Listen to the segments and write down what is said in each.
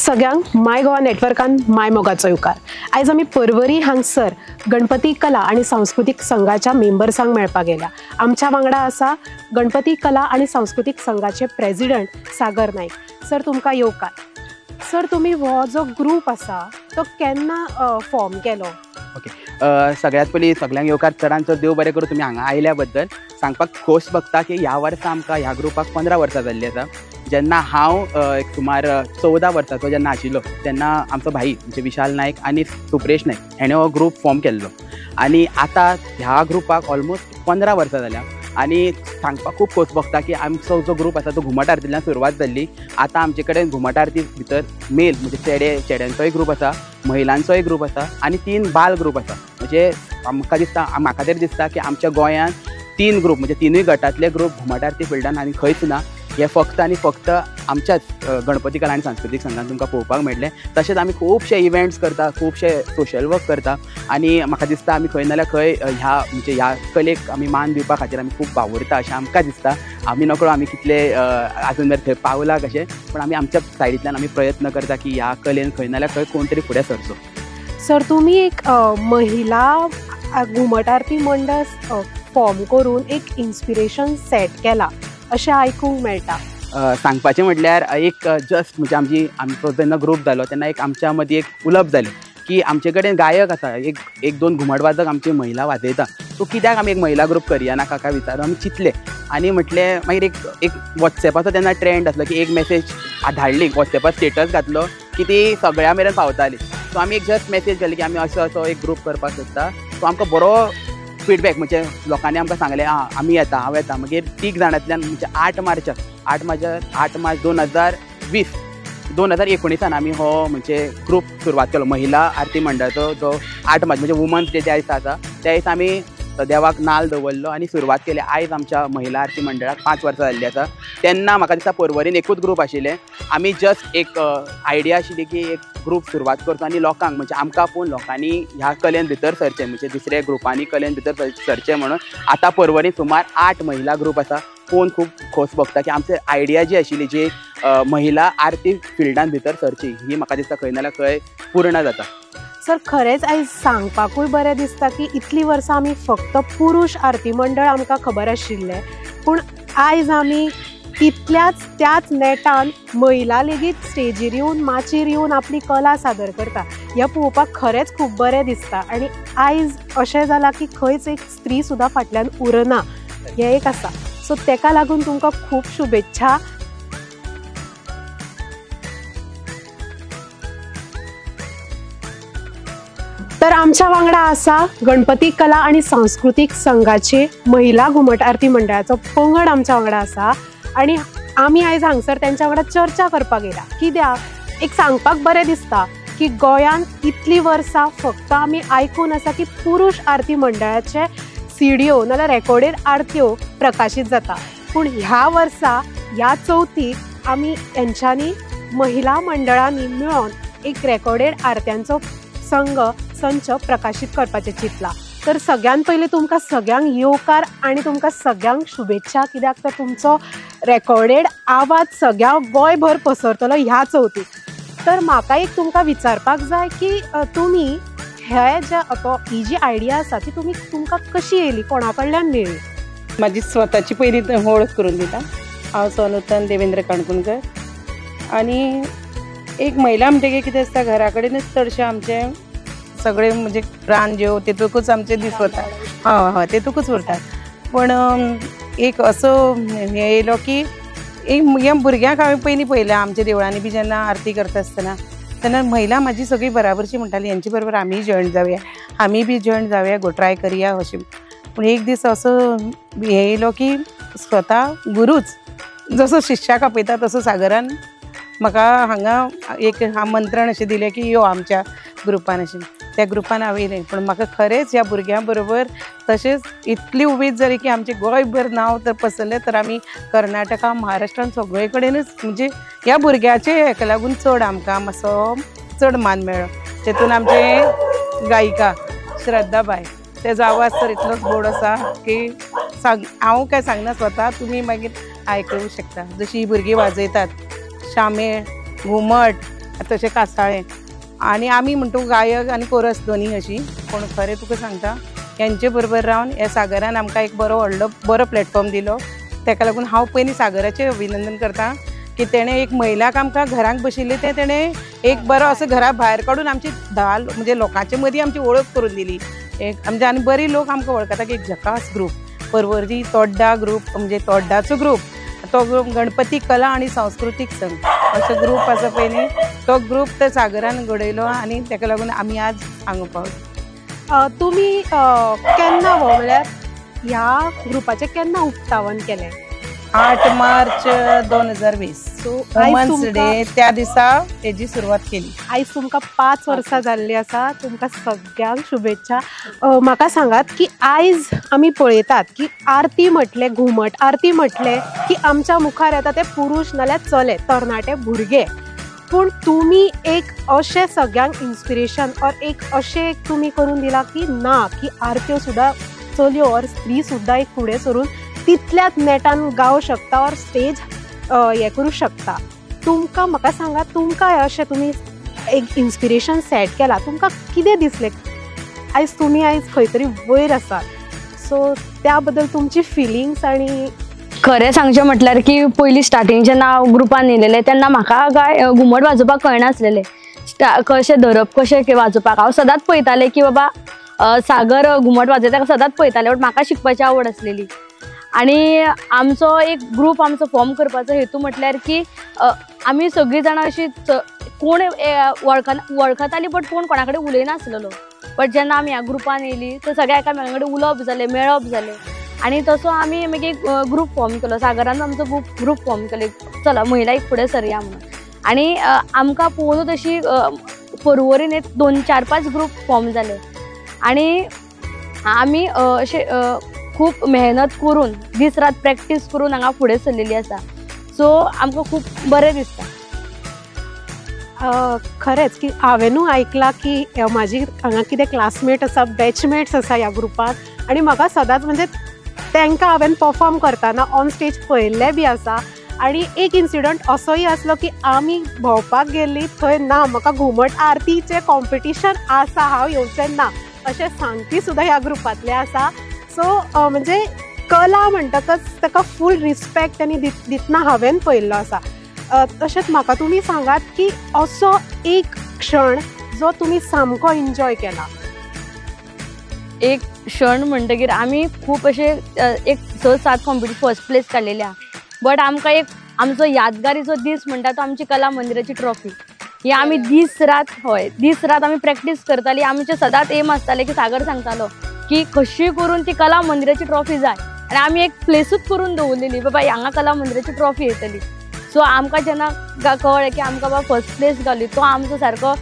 सगळ्यांक my Goa नेटवर्कान my मोगाचो येवकार। आयज आमी पर्वरी हांगसर गणपती कला आनी सांस्कृतीक संघाच्या मेंबर्सांक मेळपाक गेल्या। आमच्या वांगडा आसा गणपती कला आनी सांस्कृतीक संघाचे प्रेसिडेंट सागर नाईक सर, तुमकां येवकार। सर, तुमी हो जो ग्रूप आसा तो केन्ना फॉर्म केलो? ओके, सगळ्यात पयलीं सगळ्यांक येवकार। चडान चड देव बरें करूं तुमी हांगा आयल्या बद्दल। सांगपाक खोस भोगता की ह्या वर्सा आमकां ह्या ग्रुपाक 15 वर्सां जाल्लीं आसा। जेन्ना हांव एक सुमार 14 वर्सांचो जेन्ना आशिल्लो तेन्ना आमचो भाई म्हणजे विशाल नायक आनी सुप्रेश नायक हेणें हो ग्रूप फॉर्म केल्लो आनी आतां ह्या ग्रुपाक ऑलमोस्ट 15 वर्सां जाल्या आनी सांगपाक खूब खोस भोगता की आमचो जो ग्रूप आसा तो घुमट आरतींतल्यान सुरवात जाल्ली। आतां आमचे कडेन घुमट आरती भितर मेल म्हणजे चेड्यांचोय ग्रूप आसा, महिलांचोय ग्रूप आसा आनी 3 बाल ग्रूप आसा। म्हणजे आमकां दिसता, म्हाका तरी दिसता की आमच्या गोंयांत 3 ग्रूप म्हणजे 3 गटांतले ग्रूप घुमट आरती फिल्डान आनी खंयच ना। हे फक्त आनी फक्त आमच्याच गणपती कला आनी सांस्कृतीक संघान तुमकां पळोवपाक मेळटलें। तशेंच आमी खुबशे इव्हेंट्स करता, खुबशे सोशल वर्क करता आनी म्हाका दिसता आमी खंय नाल्यार खंय ह्या म्हणजे ह्या कलेक आमी मान दिवपा खातीर आमी खूब वावुरता अशें आमकां दिसता। आमी नकळो आमी कितले आजून मेरेन थंय पावला कशें, पण आमी आमच्या सायडींतल्यान आमी प्रयत्न करता की ह्या कलेन खंय नाल्यार खंय कोण तरी फुडें सरचो। सर, तुमी एक महिला घुमट आरती मंडळ फॉर्म करून एक इन्स्पिरेशन सेट केला अशें आयकूंक मेळटा। सांगपाचें म्हटल्यार एक जस्ट म्हणजे आमची आमचो जेन्ना ग्रूप जालो तेन्ना एक आमच्या मदीं एक उलोवप जालें की आमचे कडेन गायक आसा, एक दोन घुमट वादक आमची महिला वाजयता, सो कित्याक आमी एक महिला ग्रूप करया नाका काय विचारून आमी चिंतलें आनी म्हटलें मागीर एक वॉट्सएपाचो तेन्ना ट्रेंड आसलो की एक मॅसेज धाडली, वॉट्सएपार स्टेटस घातलो की ती सगळ्या मेरेन पावताली। सो आमी एक जस्ट मॅसेज घाली की आमी असो असो एक ग्रूप करपाक सोदता। सो आमकां बरो फिडबॅक म्हणजे लोकांनी आमकां सांगलें आं आमी येता, हांव येता। मागीर 3 जाणांतल्यान म्हणजे 8 मार्च 2019 आमी हो म्हणजे ग्रूप सुरवात केलो महिला आरती मंडळाचो। जो 8 मार्च म्हणजे वुमन्स डे त्या दिसा आसा, त्या दिसा आमी देवाक नाल दवरलो आनी सुरवात केली। आयज आमच्या महिला आरती मंडळाक 5 वर्सां जाल्लीं आसा। तेन्ना म्हाका दिसता पर्वरीन एकूच ग्रूप आशिल्लें। आमी जस्ट एक आयडिया आशिल्ली की एक ग्रूप सुरवात करचो आनी लोकांक म्हणजे आमकां पळोवन लोकांनी ह्या कलेन भितर सरचें, म्हणजे दुसऱ्या ग्रुपांनी कलेन भितर सरचें म्हणून आतां पर्वरीन सुमार 8 महिला ग्रूप आसा। पळोवन खूब खोस भोगता की आमची आयडिया जी आशिल्ली जी महिला आरती फिल्डान भितर सरची ही म्हाका दिसता खंय नाल्यार खंय पूर्ण जाता। सर, खरेंच आयज सांगपाकूय बरें दिसता की इतलीं वर्सां आमी फक्त पुरुष आरती मंडळ आमकां खबर आशिल्लें, पूण आयज आमी तितल्याच त्याच नेटान महिला लेगीत स्टेजीर येवन माचयेर येवन आपली कला सादर करता हें पळोवपाक खरेंच खूब बरें दिसता। आनी आयज अशें जालां की खंयच एक स्त्री सुद्दां फाटल्यान उरना हें एक आसा। सो तेका लागून तुमकां खूब शुभेच्छा। तर आमच्या वांगडा आसा गणपती कला आनी सांस्कृतीक संघाचे महिला घुमट आरती मंडळाचो पंगड आमच्या वांगडा आसा आनी आमी आयज हांगसर तेंच्या वांगडा चर्चा करपाक येयला। कित्याक एक सांगपाक बरें दिसता की गोंयांत इतलीं वर्सां फक्त आमी आयकून आसा की पुरुष आरती मंडळाचे सीडियो नाल्यार रेकॉर्डेड आरत्यो प्रकाशीत जाता, पूण ह्या वर्सा ह्या चवथीक आमी हेंच्यांनी महिला मंडळांनी मेळोन एक रेकॉर्डेड आरत्यांचो संच प्रकाशीत करपाचें चिंतलां। तर सगळ्यान पयलीं तुमकां सगळ्यांक येवकार आनी तुमकां सगळ्यांक शुभेच्छा, कित्याक तर तुमचो रेकॉर्डेड आवाज सगळ्या गोंयभर पसरतलो ह्या चवथीक। तर म्हाका एक तुमकां विचारपाक जाय की तुमी हे जे ही जी आयडिया आसा ती तुमी तुमकां कशी येयली, कोणा कडल्यान मेळ्ळी? म्हाजी स्वताची पयलीं वळख करून दिता। हांव सोनुतन देवेंद्र काणकोणकर आनी एक महिला म्हणटकीर कितें आसता, घरा कडेनच चडशें आमचें सगळें म्हणजे रान जेव तेतूकूच आमचें दीस वता, हय हय तेतूकूच उरता। पूण एक असो हें येयलो की एक ह्या भुरग्यांक हांवें पयलीं पळयलां आमच्या देवळांनी बी जेन्ना आरती करता आसतना तेन्ना महिला म्हाजी सगळी बराबरची म्हणटाली हेंचे बरोबर आमीय जॉयन जावया, आमी बी जॉयन जावया, गो ट्राय करया अशें। पूण एक दीस असो हें येयलो की स्वता गुरूच जसो शिष्याक आपयता तसो सागरान म्हाका हांगा एक आमंत्रण अशें दिलें की यो आमच्या ग्रुपान अशें। त्या ग्रुपान हांव येयलें, पूण म्हाका खरेंच ह्या भुरग्यां बरोबर तशेंच इतली उमेद जाली की आमचें गोंयभर नांव तर पसरलें, तर आमी कर्नाटका महाराष्ट्रान सगळे कडेनच म्हणजे ह्या भुरग्याचे हेका लागून चड आमकां मातसो चड मान मेळ्ळो। तेतून आमचे गायिका श्रद्धा बाय, तेजो आवाज तर इतलोच गोड आसा की सांग हांव काय सांगना स्वता, तुमी मागीर आयकूंक शकता। जशी ही भुरगीं वाजयतात शामेळ, घुमट, तशें कासाळें आनी आमी म्हणटा गायक आनी कोरस दोनी अशी. पूण खरें तुका सांगता हेंचे बरोबर रावन ह्या सागरान आमकां एक बरो व्हडलो बरो प्लॅटफॉर्म दिलो. ताका लागून हांव पयलीं सागराचें अभिनंदन करता की तेणें एक महिलाक आमकां घरांक बशिल्लें तें तेणें एक बरो असो घरा भायर काडून आमची 10 म्हणजे लोकांचे मदीं आमची वळख करून दिली. एक आमचे आनी बरी लोक आमकां वळखता की एक झकास ग्रूप परवरी तोड्डा ग्रूप म्हणजे तोड्डाचो ग्रूप, तो ग्रूप गणपती कला आनी सांस्कृतीक संघ असो ग्रूप आसा पळय न्ही, तो ग्रूप त्या सागरान घडयलो आनी ताका लागून आमी आज हांगा पावले. तुमी केन्ना हो म्हळ्यार ह्या ग्रुपाचें केन्ना उक्तावण केलें? 8 मार्च 2020 सो वुमन्स डे त्या दिसा तेजी सुरवात केली. आयज तुमकां 5 वर्सां जाल्लीं आसा, तुमकां सगळ्यांक शुभेच्छा. म्हाका सांगात की आयज आमी पळयतात की आरती म्हटलें, घुमट आरती म्हटलें की आमच्या मुखार येता ते पुरुष नाल्यार चले, तरणाटे भुरगे. पूण तुमी एक अशें सगळ्यांक इन्स्पिरेशन ऑर एक अशें तुमी करून दिलां की ना की आरत्यो सुद्दां चलयो ऑर स्त्री सुद्दां एक फुडें सरून तितल्याच नेटान गावं शकता ऑर स्टेज हें करूं शकता. तुमकां म्हाका सांगा, तुमकां अशें तुमी एक इन्स्पिरेशन सेट केलां, तुमकां कितें दिसलें आयज तुमी आयज खंय तरी वयर आसात, सो त्या बद्दल तुमची फिलिंग्स? आनी खरें सांगचें म्हटल्यार की पयलीं स्टार्टींग जेन्ना हांव ग्रुपान येयलेलें तेन्ना म्हाका काय घुमट वाजोवपाक कळनासलेलें, कशें धरप कशें वाजोवपाक. हांव सदांच पळयतालें की बाबा सागर घुमट वाजयता ताका सदांच पळयतालें, बट म्हाका शिकपाची आवड आसलेली. आनी आमचो एक ग्रूप आमचो फॉर्म करपाचो हेतू म्हटल्यार की आमी सगळीं जाणां अशी कोण वळखतालीं बट कोण कोणा कडेन उलयनासलेलो. बट जेन्ना आमी ह्या ग्रुपान येयली तर सगळ्या एकामेकां कडेन उलोवप जालें, मेळप जालें आनी तसो आमी मागीर एक ग्रूप फॉर्म केलो. सागरान आमचो ग्रूप फॉर्म केलो, चला महिला एक फुडें सरया म्हणून. आनी आमकां पळोवनूच अशी परवरीन एक 2, 4, 5 ग्रूप फॉर्म जाले आनी आमी अशे खूब मेहनत करून दीस रात प्रॅक्टीस करून हांगा फुडें सरलेली आसा. सो आमकां खूब बरें दिसता. खरेंच की हांवेनूय आयकलां की म्हाजी हांगा कितें क्लासमेट आसा, बॅचमेट्स आसा ह्या ग्रुपान आनी म्हाका सदांच म्हणजे तांकां हांवें परफॉर्म करतना ऑन स्टेज पळयल्लें बी आसा. आनी एक इन्सिडंट असोय आसलो की आमी भोंवपाक गेल्ली थंय ना म्हाका घुमट आरतीचें कॉम्पिटिशन आसा, हांव येवचें ना अशें सांगपी सुद्दां ह्या ग्रुपांतले आसा. सो म्हणजे कला म्हणटकच ताका फूल रिस्पेक्ट आनी दितना हांवें पळयल्लो आसा. तशेंच म्हाका तुमी सांगात की असो एक क्षण जो तुमी सामको एन्जॉय केला. एक क्षण म्हणटकीर आमी खूब अशे एक 6, 7 कॉम्पिटिशन फर्स्ट प्लेस काडलेले आहा, बट आमकां एक आमचो यादगारीचो दीस म्हणटा तो आमची कला मंदिराची ट्रॉफी. ही आमी दीस रात, हय दीस रात आमी प्रॅक्टीस करताली. आमचें सदांच एम आसतालें की सागर सांगतालो की कशी करून ती कला मंदिराची ट्रॉफी जाय आनी आमी एक प्लेसूच करून दवरलेली बाबा हांगा कला मंदिराची ट्रॉफी येतली. सो आमकां जेन्ना कळ्ळें की आमकां बाबा फर्स्ट प्लेस गावली, तो आमचो सारको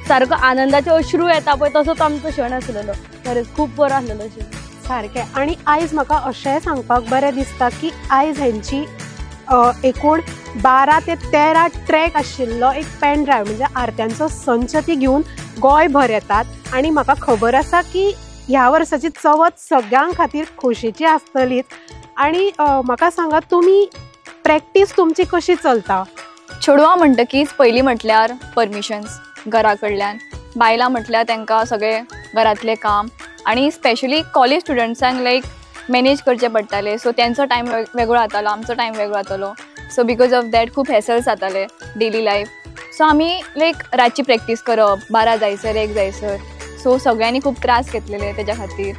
सारको आनंदाचे अश्रू येता पळय तसो तो आमचो क्षण आसलेलो. खरेंच खूब बरो आसलेलो क्षण सारकें. आनी आयज म्हाका अशेंय सांगपाक बरें दिसता की आयज हेंची एकूण 12 ते 13 ट्रॅक आशिल्लो एक पेन ड्रायव्ह म्हणजे आरत्यांचो संच ती घेवन गोंयभर येतात. आनी म्हाका खबर आसा की ह्या वर्साची चवथ सगळ्यां खातीर खोशयेची आसतलीच. आनी म्हाका सांगात तुमी प्रॅक्टीस तुमची कशी चलता? चेडवां म्हणटकीच पयलीं म्हटल्यार परमिशन्स घरा कडल्यान, बायलां म्हटल्यार तांकां सगळें घरांतलें काम आनी स्पेशली कॉलेज स्टुडंट्सांक लायक मॅनेज करचें पडटालें. सो तेंचो टायम वेगळो जातालो, आमचो टायम वेगळो जातालो. सो because of that खूब हेसल्स जाताले डेली लायफ. सो आमी लायक रातची प्रॅक्टीस करप 12 जायसर 1 जायसर. सो सगळ्यांनी खूब त्रास घेतलेले तेज्या खातीर.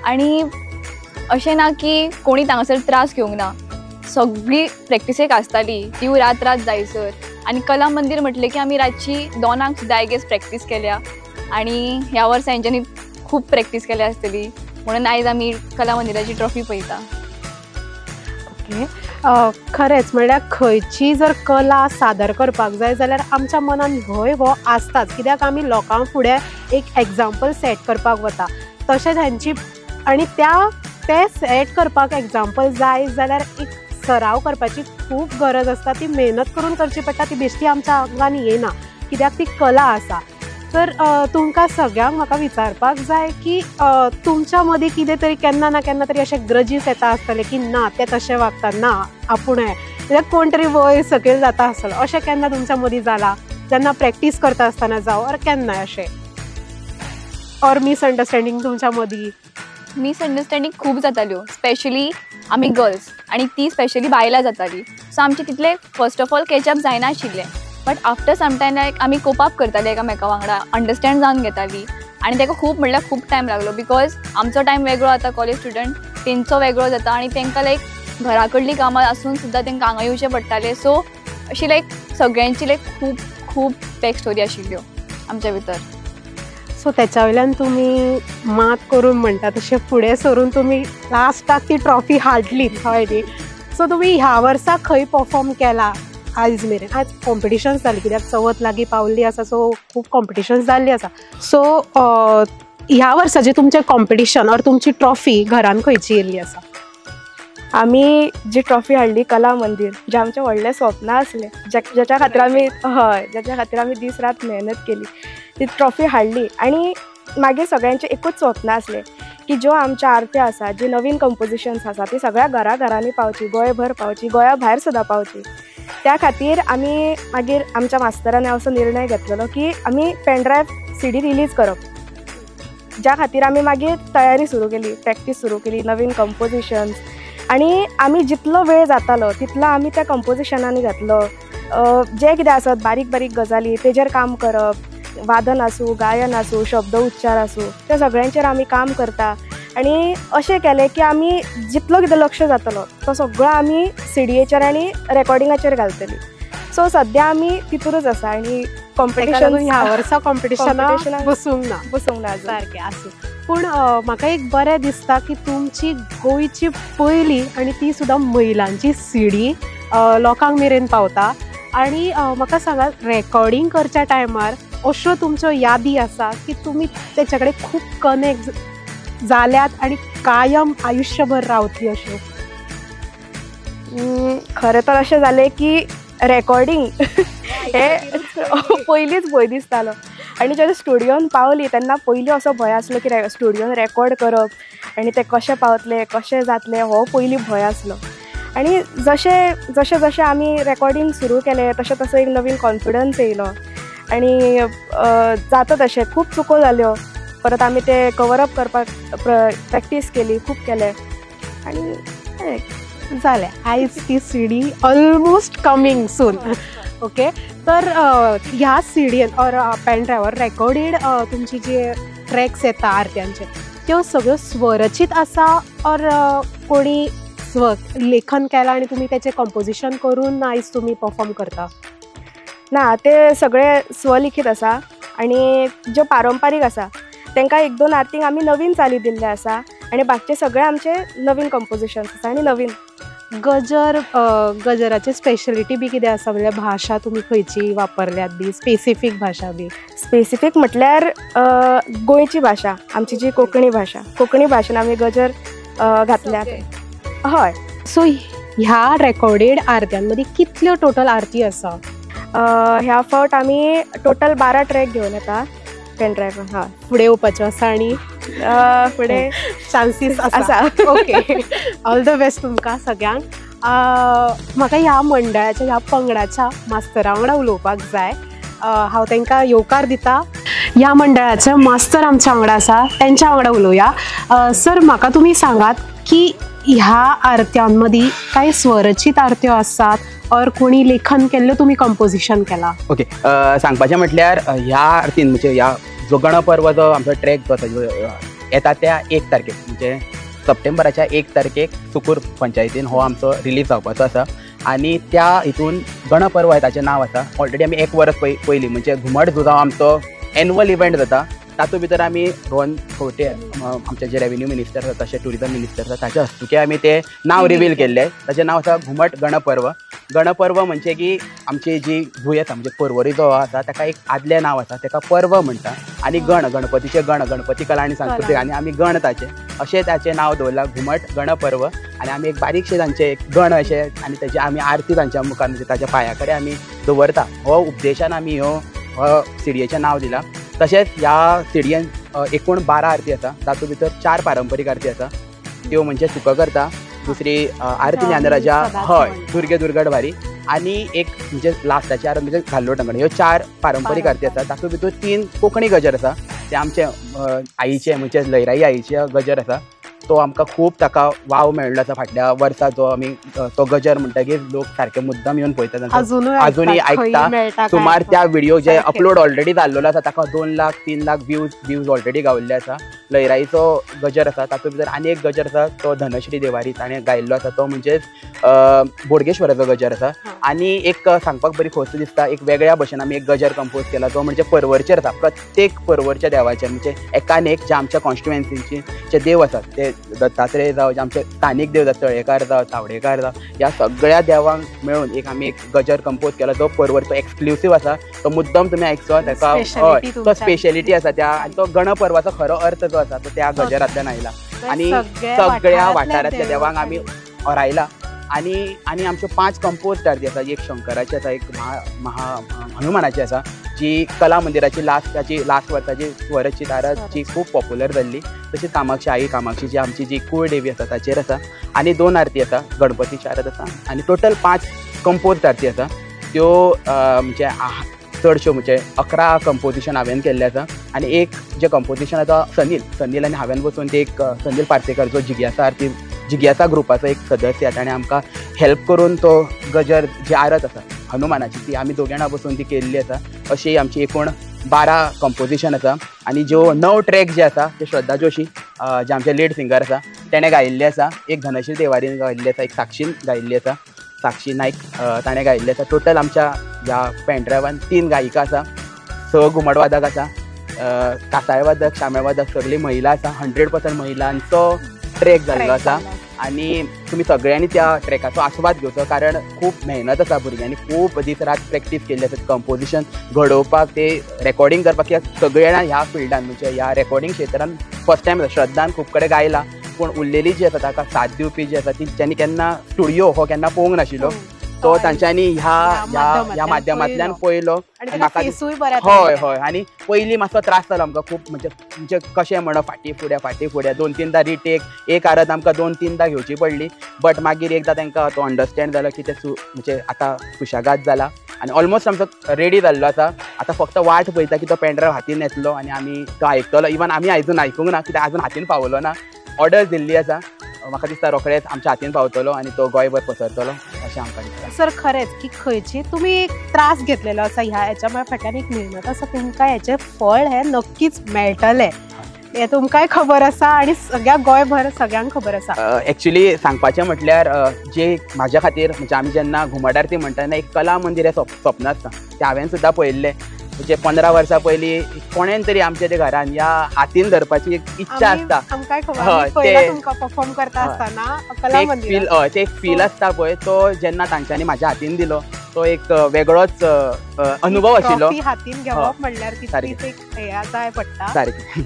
आनी अशें ना की कोणी तांगासर त्रास घेवंक ना, सगळी प्रॅक्टिसेक आसताली ती रात रात जायसर. आनी कला मंदीर म्हटलें की आमी रातची 2 सुद्दां I guess practice केल्या आनी ह्या वर्सा हेंच्यांनी खूब प्रॅक्टीस केल्या आसतली म्हणून आयज आमी कला मंदिराची ट्रॉफी पळयता. ओके, खरेंच म्हणल्यार खंयची जर कला सादर करपाक जाय जाल्यार आमच्या मनान भंय हो आसताच, कित्याक आमी लोकां फुडें एक एग्जाम्पल सेट करपाक वता. तशेंच हेंची आनी त्या ते सेट करपाक एग्जाम्पल जाय जाल्यार एक सराव करपाची खूब गरज आसता, ती मेहनत करून करची पडटा, ती बेश्टी आमच्या आंगान येना कित्याक ती कला आसा. तर तुमकां सगळ्यांक म्हाका विचारपाक जाय की तुमच्या मदीं कितें तरी केन्ना ना केन्ना तरी अशें ग्रजीस येता आसतले की ना ते तशें वागता, ना आपूण हें, कित्याक कोण तरी वयर सकयल जाता आसतलो, अशें केन्ना तुमच्या मदीं जालां? जेन्ना प्रॅक्टीस करता आसतना जावं ऑर केन्नाय अशें ऑर मिसअंडरस्टँडींग तुमच्या मदीं? मिसअंडरस्टँडींग खूब जाताल्यो, स्पेशली आमी गर्ल्स आनी ती स्पेशली बायलां जाताली. सो आमचे तितले फर्स्ट ऑफ ऑल कॅचअप जायनाशिल्लें, but after some time like आमी कोप अप करताली एकामेका वांगडा, अंडरस्टँड जावन घेताली. आनी ताका खूब म्हणल्यार खूब टायम लागलो because आमचो टायम वेगळो जाता कॉलेज स्टुडंट, तेंचो वेगळो जाता आनी तांकां लायक घरा कडलीं कामां आसून सुद्दां तांकां हांगा येवचें पडटालें. सो अशी लायक सगळ्यांची लायक खूब खूब बॅक स्टोरी आशिल्ल्यो आमच्या भितर. सो त्याच्या वयल्यान तुमी मात करून म्हणटा तशें फुडें सरून तुमी लास्टाक ती ट्रॉफी हाडली, हय न्ही? सो तुमी ह्या वर्सा खंय परफॉर्म केला आयज मेरेन? आज कॉम्पिटिशन्स जाली कित्याक चवथ लागीं पावल्ली आसा, सो खूब कॉम्पिटिशन्स जाल्ली आसा. सो ह्या वर्साचें तुमचें कॉम्पिटिशन ऑर तुमची ट्रॉफी घरान खंयची येयल्ली आसा? आमी जी ट्रॉफी हाडली कला मंदीर, जें आमचें व्हडलें स्वप्न आसलें, ज्याच्या खातीर आमी हय ज्याच्या खातीर आमी दीस रात मेहनत केली, ती ट्रॉफी हाडली. आनी मागीर सगळ्यांचें एकूच स्वप्न आसलें की ज्यो आमच्यो आरत्यो आसा, जी नवीन कंपोजिशन्स आसा, ती सगळ्या घरा घरांनी पावची, गोंयभर पावची, गोंया भायर सुद्दां पावची. त्या खातीर आमी मागीर आमच्या मास्तरान असो निर्णय घेतलेलो की आमी पेनड्रायव्ह CD release करप, ज्या खातीर आमी मागीर तयारी सुरू केली, प्रॅक्टीस सुरू केली, नवीन कंपोजिशन्स. आनी आमी जितलो वेळ जातालो तितलो आमी त्या कंपोजिशनांनी घातलो, जें कितें आसत बारीक बारीक गजाली तेजेर काम करप, वादन आसूं, गायन आसूं, शब्द उच्चार आसूं, त्या सगळ्यांचेर आमी काम करता. आनी अशें केलें की आमी जितलो कितें लक्ष जातलो तो सगळो आमी सीडीएचेर आनी रेकॉर्डिंगाचेर घालतली. सो सद्या आमी तितूनच आसा आनी कॉम्पिटिशन ह्या वर्सा कॉम्पिटिशनाक बसूंक ना, बसूंक ना सारकें आसूं. पूण म्हाका एक बरें दिसता की तुमची गोंयची पयली आनी ती सुद्दां महिलांची सीडी लोकांक मेरेन पावता. आनी म्हाका सांगात, रेकॉर्डिंग करच्या टायमार अश्यो तुमच्यो यादी आसा की तुमी तेच्या कडेन खूब कनेक्ट जाल्यात आनी कायम आयुश्यभर रावतली अश्यो? खरें तर अशें जालें की रेकॉर्डिंग हे पयलींच भंय दिसतालो आनी जेन्ना स्टुडियोन पावली तेन्ना पयलीं असो भंय आसलो की स्टुडियोन रेकॉर्ड करप आनी ते कशें पावतले, कशें जातलें, हो पयलीं भंय आसलो. आनी जशें जशें जशें आमी रेकॉर्डिंग सुरू केलें तशें तसो एक नवीन कॉन्फिडन्स येयलो आनी जाता तशें खूब चुको जाल्यो, परत आमी ते कवर अप करपाक प्रॅक्टीस केली, खूब केलें आनी जालें. आयज ती CD almost coming soon. Okay, तर ह्या सीडीन ऑर पेनड्रायव्हर रेकॉर्डेड तुमची जे ट्रॅक्स येता आरत्यांचे त्यो सगळ्यो स्वरचीत आसा ऑर कोणी स्व लेखन केलां आनी तुमी तेचें कंपोजिशन करून आयज तुमी परफॉर्म करता? ना, ते सगळे स्वलिखीत आसा आनी ज्यो पारंपारीक आसा तांकां एक दोन आरतींक आमी नवीन चाली दिल्ले आसा आनी बाकीचे सगळे आमचे नवीन कंपोजिशन्स आसा. आनी नवीन गजर, गजराचे स्पेशलिटी बी कितें आसा? म्हणल्यार भाशा तुमी खंयची वापरल्यात बी, स्पेसिफीक भाशा बी? स्पेसिफीक म्हटल्यार गोंयची भाशा, आमची जी कोंकणी भाशा, कोंकणी भाशेन आमी गजर घातल्या. हय. सो ह्या रेकॉर्डेड आरत्यां मदीं कितल्यो टोटल आरती आसा? ह्या फावट आमी टोटल 12 ट्रॅक घेवन येता पेनड्रायव्ह. हय, फुडें येवपाच्यो आसा आनी फुडें चान्सीस आसा. ओके, ऑल the best तुमकां सगळ्यांक. म्हाका ह्या मंडळाच्या, ह्या पंगडाच्या मास्तरा वांगडा उलोवपाक जाय. हांव तांकां येवकार दिता. ह्या मंडळाचे मास्तर आमच्या वांगडा आसा, तेंच्या वांगडा उलोवया. सर, म्हाका तुमी सांगात की ह्या आरत्यांमदीं कांय स्वरचीत आरत्यो आसात ऑर कोणी लेखन केल्ल्यो तुमी कंपोजिशन केलां? ओके, सांगपाचें म्हटल्यार ह्या आरतीन म्हणजे ह्या जो गणपर्व जो आमचो ट्रॅक जो आसा येता त्या 1 तारखेक म्हणजे सप्टेंबराच्या 1 तारखेक सुकूर पंचायतीन हो आमचो रिलीज जावपाचो आसा. आनी त्या हितून गणपर्व हें ताचें नांव आसा. ऑलरेडी आमी 1 वर्स पयलीं म्हणजे घुमट झुजाव आमचो एनुअल इव्हेंट जाता तातूंत भितर आमी रोहन खंवटे आमचे जे रेवेन्यू मिनिस्टर आसा तशें ट्युरिजम मिनिस्टर आसा ताच्या हस्तुकी आमी तें नांव रिवील केल्लें. ताचें नांव आसा घुमट गणपर्व. गणपर्व म्हणजे की आमची जी भूंय आसा म्हणजे पर्वरी जो आसा ताका एक आदलें नांव आसा, ताका पर्व म्हणटा आनी गण, गणपतीचे गण, गणपती कला आनी सांस्कृतीक आनी आमी गण ताचे अशें ताचें नांव दवरलां घुमट गणपर्व. आनी आमी एक बारीकशें तांचें एक गण अशें आनी ताची आमी आरती तांच्या मुखार म्हणजे ताच्या पांया कडेन आमी दवरता. हो उपदेशान आमी ह्यो सिडयेचें नांव दिलां. तशेंच ह्या सिडयेन एकूण 12 आरती आसा, तातूंत भितर 4 पारंपरीक आरती आसा, त्यो म्हणजे सुख करता, दुसरी आरती ज्ञानराजा, हय, दुर्गे दुर्गड भारी, आनी एक म्हणजे लास्टाची आरत म्हणजे घाल्लो टंगण. ह्यो 4 पारंपरीक आरती आसा. तातूंत भितर 3 कोंकणी गजर आसा, ते आमचे आईचे म्हणजे लयराई आईचे गजर आसा, तो आमकां खूब ताका वाव मेळ्ळो आसा फाटल्या वर्सा. जो आमी तो गजर म्हणटकीर लोक सारके मुद्दम येवन पळयतात, अजुनूय आयकता. सुमार त्या व्हिडिओ जे अपलोड ऑलरेडी जाल्लो आसा ताका 2 लाख 3 लाख व्यूज ऑलरेडी गावल्ले आसा. लयराईचो गजर आसा, तातूंत भितर आनी एक गजर आसा तो धनश्री देवारी ताणें गायिल्लो आसा, तो म्हणजेच बोडगेश्वराचो गजर आसा. आनी एक सांगपाक बरी खोस दिसता, एक वेगळ्या भशेन आमी एक गजर कंपोज केला तो म्हणजे परवरचेर आसा. प्रत्येक परवरच्या देवाचेर म्हणजे एकान एक जे आमच्या कॉन्स्टिट्युएन्सीचे जे देव आसात ते दत्तात्रेय जावं, जे आमचे स्थानीक देव जावं, तळेकार जावं, चावडेकार जावं, ह्या सगळ्या देवांक मेळून एक आमी एक गजर कंपोज केला जो परवरचो एक्सक्लुसीव आसा. तो मुद्दम तुमी आयकचो ताका, हय तो स्पेशलिटी आसा त्या. आनी तो गणपर्वाचो खरो अर्थ जो आसा तो त्या गजरांतल्यान आयला आनी सगळ्या वाठारांतल्या देवांक आमी होरायला. आनी आनी आमच्यो 5 कंपोज आरती आसा, एक शंकराची आसा, एक महा हनुमानाची आसा, जी कला मंदिराची लास्ट वर्साची स्वरची तारा जी खूब पॉप्युलर जाल्ली, तशीच कामाक्षी आई कामाक्षी जी आमची जी कुळदेवी आसा ताचेर आसा. आनी 2 आरती आसा, गणपतीची आरत आसा आनी टोटल 5 कंपोज आरती आसा. त्यो म्हणजे चडश्यो म्हणजे 11 कंपोजिशन हांवें केल्लें आसा. आनी एक जें कंपोजिशन आसा सनील आनी हांवें बसून ते एक सनील पार्सेकर जो जिग्यासा आरती जिग्यासा ग्रुपाचो एक सदस्य ताणें आमकां हेल्प करून तो गजर जी आरत आसा हनुमानाची ती आमी दोग जाणां बसून ती केल्ली आसा. अशी आमची एकूण 12 कंपोजिशन आसा. आनी ज्यो 9 ट्रॅक जे आसा ते श्रद्धा जोशी जे आमचे लीड सिंगर आसा तेणें गायिल्ले आसा, एक धनश्री देवारीन गायिल्ली आसा, एक साक्षीन गायिल्ली आसा, साक्षी नायक ताणें गायिल्लें आसा. टोटल आमच्या ह्या पेनड्रायव्हान 3 गायिका आसा, 6 घुमटवादक आसा, कासाळवादक, शामेळवादक, सगळी महिला आसा. 100% महिलांचो ट्रॅक जाल्लो आसा. आनी तुमी सगळ्यांनी त्या ट्रॅकाचो आस्वाद घेवचो, कारण खूब मेहनत आसा, भुरग्यांनी खूब दीस रात प्रॅक्टीस केल्ली आसा कंपोजिशन घडोवपाक, ते रेकॉर्डिंग करपाक. कित्याक सगळे जाणां ह्या फिल्डान म्हणजे ह्या रेकॉर्डिंग क्षेत्रान फर्स्ट टायम श्रद्धान खूब कडेन गायला, पूण उरलेली जी आसा ताका साथ दिवपी जी आसा ती ज्यांनी केन्ना स्टुडियो हो केन्ना पळोवंक नाशिल्लो तो तांच्यांनी ह्या ह्या माध्यमांतल्यान पळयलो. हय हय. आनी पयलीं मातसो त्रास जालो आमकां खूब, म्हणजे म्हणजे कशें म्हणप फाटीं फुडें फाटीं फुडें 2-3 रिटेक, एक आरत आमकां 2-3 घेवची पडली. बट मागीर एकदां तांकां तो अंडरस्टँड जालो की ते म्हणजे आतां सुशेगाद जाला आनी ऑलमोस्ट आमचो रेडी जाल्लो आसा. आतां फक्त वाट पळयता की तो पेनड्रायव्ह हातीन येतलो आनी आमी तो आयकतलो. इवन आमी आजून आयकूंक ना, कित्याक आजून हातीन पावलो ना. ऑर्डर दिल्ली आसा, म्हाका दिसता रोखडेच आमच्या हातीन पावतलो आनी तो गोंयभर पसरतलो अशें आमकां दिसता. सर खरेंच की खंयची तुमी एक त्रास घेतलेलो आसा ह्या हेच्या फाटल्यान एक मेहनत आसा, तुमकां हेचें फळ हें नक्कीच मेळटलें हें तुमकांय खबर आसा आनी सगळ्या गोंयभर सगळ्यांक खबर आसा. एक्चुली सांगपाचें म्हटल्यार जे म्हाज्या खातीर म्हणजे आमी जेन्ना घुमट आरती म्हणटा तेन्ना एक कला मंदिर हें स्वप्न आसता, तें हांवें सुद्दां पळयल्लें. म्हणजे 15 वर्सां पयलीं कोणेन तरी आमच्या ते घरान ह्या हातीन धरपाची एक इच्छा आसता, ते एक फील आसता पळय, तो जेन्ना तांच्यांनी म्हाज्या हातीन दिलो तो एक वेगळोच अनुभव आशिल्लो. हातीन घेवप म्हणल्यार जाय पडटा सारकें.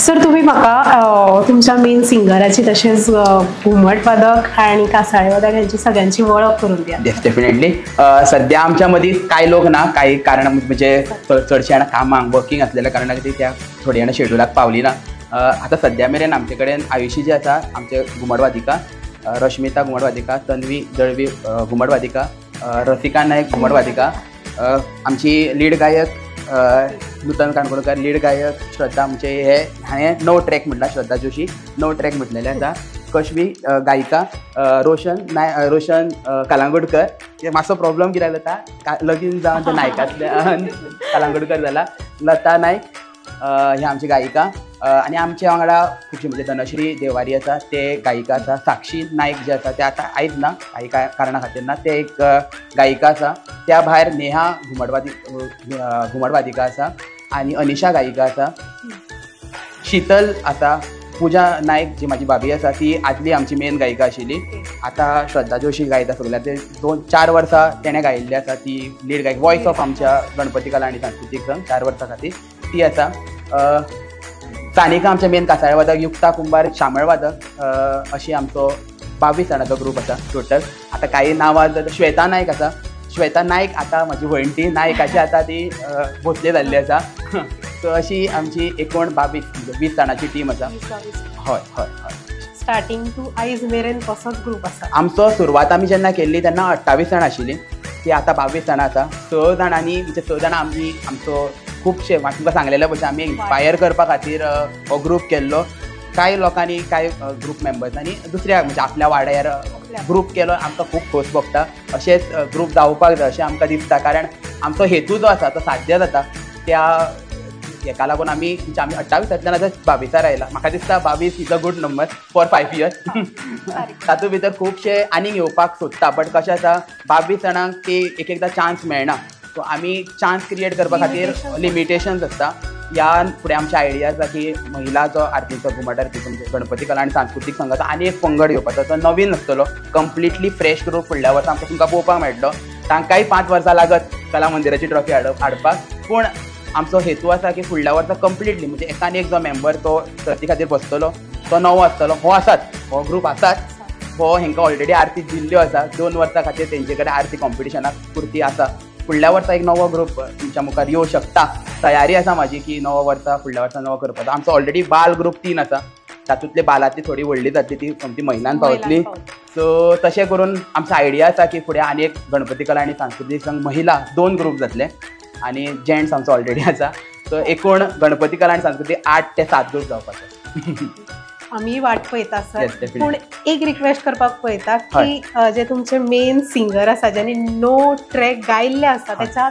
सर तुम्ही म्हाका तुमच्या मेन सिंगराची तशेंच घुमटवादक आनी कासाळेवादक ह्यांची सगळ्यांची वळख करून दिया. डेफिनेटली. सद्या आमच्या मदीं कांय लोक ना, कांय कारण म्हणजे चडशे जाणां कामांक वर्किंग आसलेल्या कारणाक ती त्या थोडी जाणां शेड्युलाक पावली ना. आतां सद्या मेरेन आमचे कडेन आयुषी जी आसा आमचे घुमटवादिका, रश्मिता घुमटवादिका, तन्वी दळवी घुमटवादिका, रसिका नायक घुमटवादिका, आमची लीड गायक नूतन काणकोणकर, लीड गायक श्रद्धा, म्हणजे हे हांवें 9 ट्रॅक म्हटला, श्रद्धा जोशी 9 ट्रॅक म्हटलेले आसा, कश्मी गायिका, रोशन नाय, रोशन कलांगुडकर. ते मातसो प्रॉब्लम कितें जाता लगीन जावन ते नायकांतल्यान कलांगुडकर जाला. लता नायक ही आमची गायिका आनी आमच्या वांगडा खुबशी म्हणजे धनश्री देवारी आसा ते गायिका आसा, साक्षी नायक जे आसा ते आतां आयज ना काही कारणा खातीर ना, ते एक गायिका आसा. त्या भायर नेहा घुमटवादिका आसा आनी अनिशा गायिका आसा, शीतल आसा पुजा नायक जी म्हाजी भाभी आसा ती आदली आमची मेन गायिका आशिल्ली. आतां श्रद्धा जोशी गायता सगळ्या, ते 2-4 वर्सां तेणें गायिल्ली आसा. ती लीड गायक वॉयस ऑफ आमच्या गणपती कला आनी सांस्कृतीक संघ 4 वर्सां खातीर ती आसा. सानिका आमचे मेन कासाळे वादक, युक्ता कुंभार शामळ वादक, अशी आमचो 22 जाणांचो ग्रूप आसा टोटल. आतां कांय नांवां श्वेता नायक आसा. श्वेता नायक आतां म्हजी भयण, नायकाची आतां ती भोसले जाल्ली आसा. सो अशी आमची एकूण 22-20 जाणांची टीम आसा. हय हय हय. स्टार्टिंग टू आयज मेरेन कसोच ग्रूप आसा आमचो? सुरवात आमी जेन्ना केल्ली तेन्ना 28 जाणां आशिल्लीं, ती आतां 22 जाणां आसा. 6 जाणांनी म्हणजे 6 जाणां आमी आमचो खुबशे तुमकां सांगलेल्या भशेन आमी इन्स्पायर करपा खातीर हो ग्रूप केल्लो. कांय लोकांनी कांय ग्रूप मेंबर्सांनी दुसऱ्या म्हणजे आपल्या वाड्यार ग्रूप केलो. आमकां खूब खोस भोगता. अशेंच ग्रूप जावपाक जाय अशें आमकां दिसता, कारण आमचो हेतू जो आसा तो साध्य जाता. त्या हेका लागून आमी म्हणजे आमी 28 आतां 22 आयला. म्हाका दिसता 22 is a good number for 5 years. तातूंत भितर खुबशे आनीक येवपाक सोदता, बट कशें आसा 22 जाणांक ती एक एकदां चान्स मेळना. सो आमी चान्स क्रिएट करपा खातीर लिमिटेशन्स आसता. ह्या फुडें आमची आयडिया आसा की महिला जो आरतीचो घुमट आरतीचो म्हणजे गणपती कला आनी सांस्कृतीक संघाचो आनी एक पंगड घेवपाचो, तो नवीन आसतलो, कंप्लिटली फ्रेश ग्रूप फुडल्या वर्सा आमकां तुमकां पळोवपाक मेळटलो. तांकांय 5 वर्सां लागत कला मंदिराची ट्रॉफी हाडपाक, पूण आमचो हेतू आसा की फुडल्या वर्सा कंप्लिटली म्हणजे एकान एक जो मेंबर तो सर्ती खातीर बसतलो तो नवो आसतलो. हो आसात, हो ग्रूप आसात, हो हेंकां ऑलरेडी आरती दिल्ल्यो आसा. 2 वर्सां खातीर तेंचे कडेन आरती कॉम्पिटिशनाक पुरती आसा. फुडल्या वर्सा एक नवो ग्रूप तुमच्या मुखार येवं शकता. तयारी आसा म्हाजी की नवो वर्सा फुडल्या वर्सा नवो करपाचो. आमचो ऑलरेडी बाल ग्रूप 3 आसा, तातूंतले बालांतली थोडी व्हडली जातली, ती सोमती म्हयन्यान पावतली. सो तशें करून आमचो आयडिया आसा की फुडें आनी एक गणपती कला आनी सांस्कृतीक संघ महिला 2 ग्रूप जातले आनी जेंट्स आमचो ऑलरेडी आसा. सो एकूण गणपती कला आनी सांस्कृतीक 8 ते 7 ग्रूप जावपाचो. आमी वाट पळयता सर. पूण एक रिक्वेस्ट करपाक पळयता की जे तुमचे मेन सिंगर आसा, ज्यांनी 9 ट्रॅक गायिल्ले आसा, त्याच्या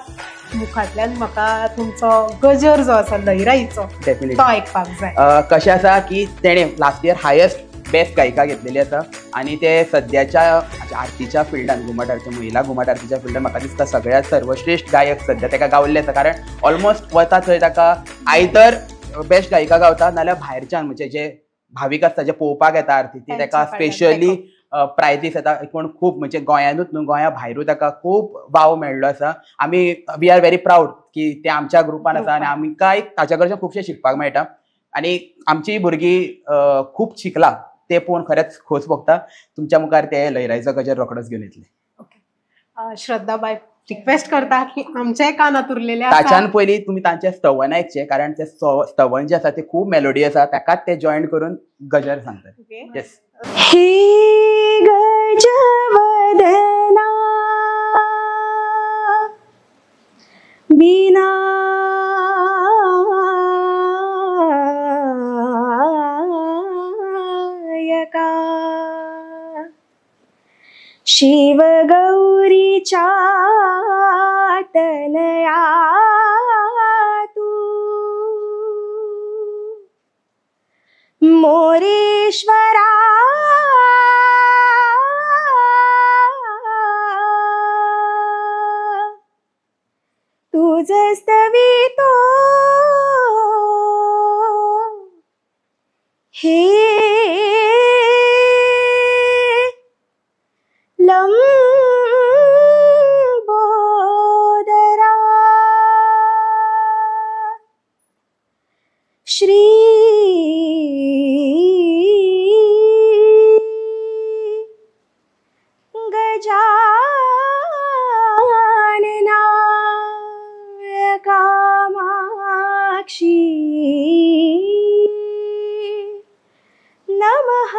मुखांतल्यान म्हाका तुमचो गजर जो आसा लहराईचो तो आयकपाक जाय. कशें आसा की तेणें लास्ट इयर हायेस्ट बेस्ट गायिका घेतलेली आसा आनी ते सद्याच्या आरतीच्या फिल्डान घुमट आरती महिला घुमट आरतीच्या फिल्डान म्हाका दिसता सगळ्यात सर्वश्रेश्ठ गायक सद्या ताका गावल्ले आसा. कारण ऑलमोस्ट वता थंय ताका आयदर बेस्ट गायिका गावता नाल्यार भायरच्यान म्हणजे जे भावीक आसता जे पळोवपाक येता आरती ती ताका स्पेशली प्रायजीस येता. एकूण खूब म्हणजे गोंयानूच न्हू गोंया भायरूय ताका खूब वाव मेळ्ळो आसा. आमी we are very proud की ते आमच्या ग्रुपान आसा आनी आमकां ताच्या कडच्यान खुबशें शिकपाक मेळटा आनी आमची भुरगीं खूब शिकला ते पळोवन खरेंच खोस भोगता. तुमच्या मुखार ते लहराईचो गजर रोखडोच घेवन येतले. ओके, श्रद्धा बाय रिक्वेस्ट करता की आमच्याय कानात उरलेले. ताच्यान पयलीं तुमी तांचे स्तवन आयकचे, कारण ते स्तवन जे आसा ते खूब मेलोडी आसा, ताकाच ते जॉयन करून गजर सांगतात. येस. हे गजवदना बिना शिव गौरीच्या तनया तू मोरेश्वरा तुझ स्तवितो हे लंबोदरा श्री गजानना कामाक्षी नमः.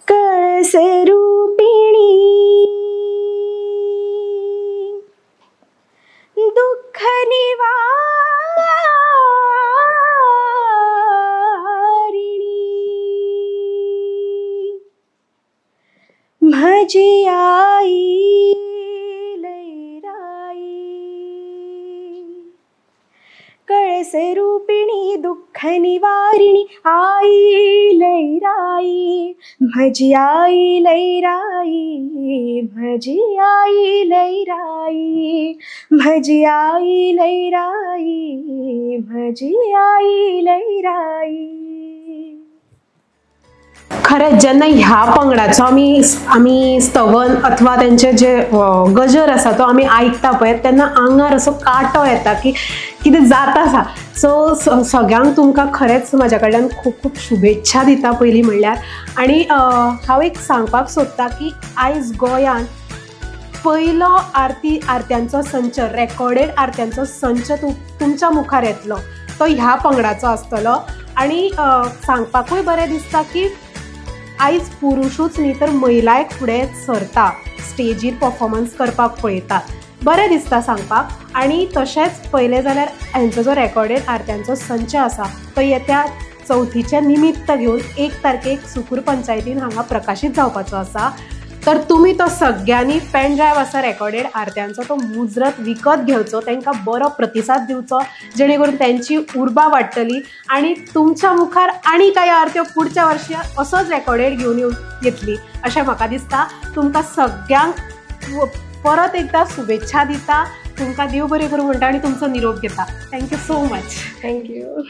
कळसरूपिणी दुःख निवारिणी म्हजी आई लैराई. कळसरूपिणी स्वरूपिणी दुःख निवारिणी आई लैराई म्हजी आई लैराई म्हजी आई लैराई म्हजी आई लैराई म्हजी आई लैराई. खरेंच जेन्ना ह्या पंगडाचो आमी आमी स्तवन अथवा तेंचे जे गजर आसा तो आमी आयकता पळय तेन्ना आंगार असो कांटो येता की कितें जाता आसा. सो सगळ्यांक तुमकां खरेंच म्हाज्या कडल्यान खूब खूब शुभेच्छा दिता पयलीं म्हणल्यार. आनी हांव एक सांगपाक सोदतां की आयज गोंयांत पयलो आरती आरत्यांचो संच, रेकॉर्डेड आरत्यांचो संच तुमच्या मुखार येतलो तो ह्या पंगडाचो आसतलो. आनी सांगपाकूय बरें दिसता की आयज पुरुशूच न्ही तर महिलाय फुडें सरता, स्टेजीर परफॉर्मन्स करपाक पळयतात, बरें दिसता सांगपाक. आनी तशेंच पळयलें जाल्यार हेंचो जो रेकॉर्डेड आरत्यांचो संच आसा तो येत्या चवथीचें निमित्त घेवन 1 तारखेक सुकूर पंचायतीन हांगा प्रकाशीत जावपाचो आसा. तर तुमी तो सगळ्यांनी पेन ड्रायव्ह आसा रेकॉर्डेड आरत्यांचो तो मुजरत विकत घेवचो, तांकां बरो प्रतिसाद दिवचो जेणे करून तेंची उर्बा वाडटली आनी तुमच्या मुखार आनी कांय आरत्यो पुढच्या वर्षी असोच रेकॉर्डेड घेवन येतली अशें म्हाका दिसता. तुमकां सगळ्यांक परत एकदां शुभेच्छा दिता, तुमकां देव बरें करूं म्हणटा आनी तुमचो निरोप घेता. Thank you so much. Thank you.